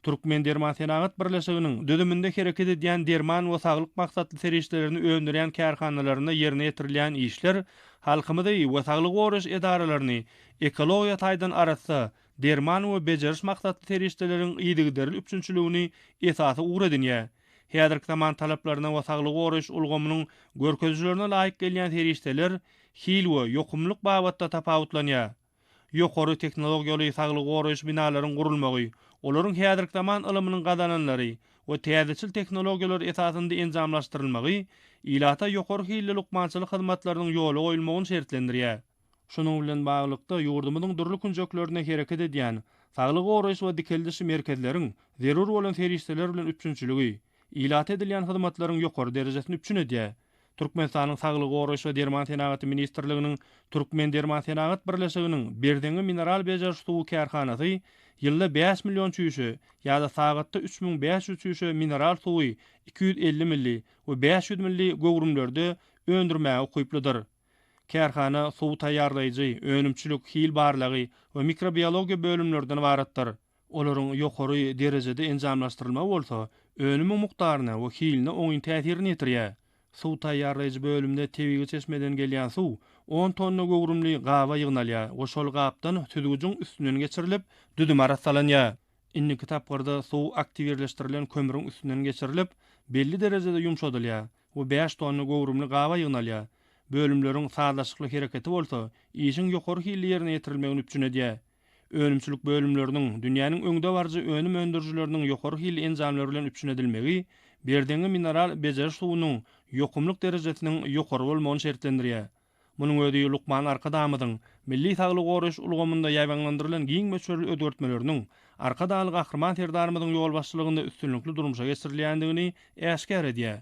Türkmendermansenagat birleşiginiň düzüminde hereket edýän derman we saglyk maksatly serişdelerini öndürýän kärhanalarynda ýerine ýetirilýän işler halkymyzy we saglygy goraýyş edaralaryny ekologiýa taýdan arassa derman we bejeriş maksatly serişdeleriň yzygiderli üpjünçiligini esasy ugur edinýär. Häzirki zaman talaplaryna we saglygy goraýyş ulgamynyň görkezijilerine laýyk gelýän serişdeler hil we ýokumlylyk babatda tapawutlanýar. Ýokary tehnologiýaly saglygy goraýyş binalaryň gurulmagy, olaryň häzirki zaman ylymynyň gazananlary we täzeçil tehnologiýalar esasynda enjamlaşdyrylmagy ilata ýokary hilli lukmançylyk hyzmatlarynyň ýola goýulmagyny şertlendirýär. Şunuň bilen baglylykda, ýurdumyzyň dürli künjeklerinde hereket edýän saglygy goraýyş we dikeldiş merkezleriň zerur bolan serişdeler bilen üpjünçiligi ilata edilýän hyzmatlaryň ýokary derejesini üpjün edýär. Türkmenistanyň Saglygy goraýyş we derman senagaty ministrliginiň Türkmendermansenagat birleşiginiň Berzeňňi mineral bejeriş suwy kärhanasy ýylda bäş million çüýşe ýa-da sagatda 3500 çüýşe mineral suwy 250 milli we 500 milli göwrümlerde öndürmäge ukyplydyr. Kärhana suw taýýarlaýjy, önümçilik, hil barlagy we mikrobiologiýa bölümlerden ybaratdyr. Olaryň ýokary derejede enjamlaşdyrylmagy bolsa, önümiň mukdaryna we hiline oňyn täsirini ýetirýär. Suw taýýarlaýjy bölümde tebigy çeşmeden gelýän suw on tonna göwrümli gaba ýygnalýar we şol gapdan süzgüjiň üstünden geçirilip, düzümi arassalanýar. Indiki tapgyrda suw aktiwirleşdirilen kömrüň üstünden geçirilip, belli derejede ýumşadylýar we bäş tonna göwrümli gaba ýygnalýar. Bölümleriň sazlaşykly hereketi bolsa, işiň ýokary hilli ýerine ýetirilmegini üpjün edýär. Önümçilik bölümleriniň dünýäniň öňdebaryjy önüm öndürijileriniň ýokary hilli enjamlary bilen üpjün edilmegi Berzeňňi mineral bejeriş suwunyň ýokumlyk derejesiniň ýokary bolmagyny şertlendirýär. Munuň özi lukman Arkadagymyzyň milli saglygy goraýyş ulgamynda ýaýbaňlandyrylan giň möçberli özgertmeleriniň Arkadagly Gahryman Serdarymyzyň ýolbaşçylygynda üstünlikli durmuşa geçirilýändigini äşgär edýär.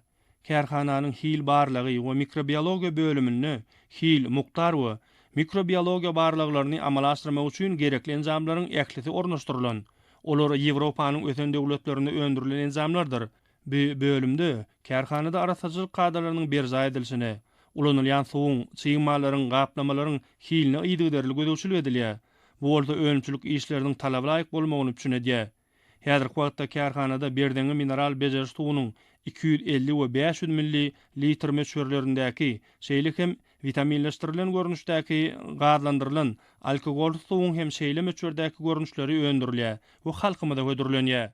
Kärhananyň hil barlagy we mikrobiologiýa bölüminde hil, mukdar we mikrobiologiýa barlaglaryny amala aşyrmak üçin gerekli enjamlaryň ählisi ornaşdyrylan. Olar Ýewropanyň ösen döwletlerinde öndürilen enjamlardyr. Bu bölümde kärhanada arassaçylyk kadalarynyň berjaý edilişine, ulanylýan suwuň, çig mallaryň, gaplamalaryň hiline yzygiderli gözegçilik edilýär. Bu bolsa önümçilik işleriniň talaba laýyk bolmagyny üpjün edýär. Häzirki wagtda kärhanada Berzeňňi mineral bejeriş suwunyň 250 we 500 milli litr möçberlerindäki, şeýle hem witaminleşdirilen görnüşdäki gazlandyrylan alkogolsyz suwuň hem şeýle möçberdäki görnüşleri öndürilýär we halkymyza hödürlenýär.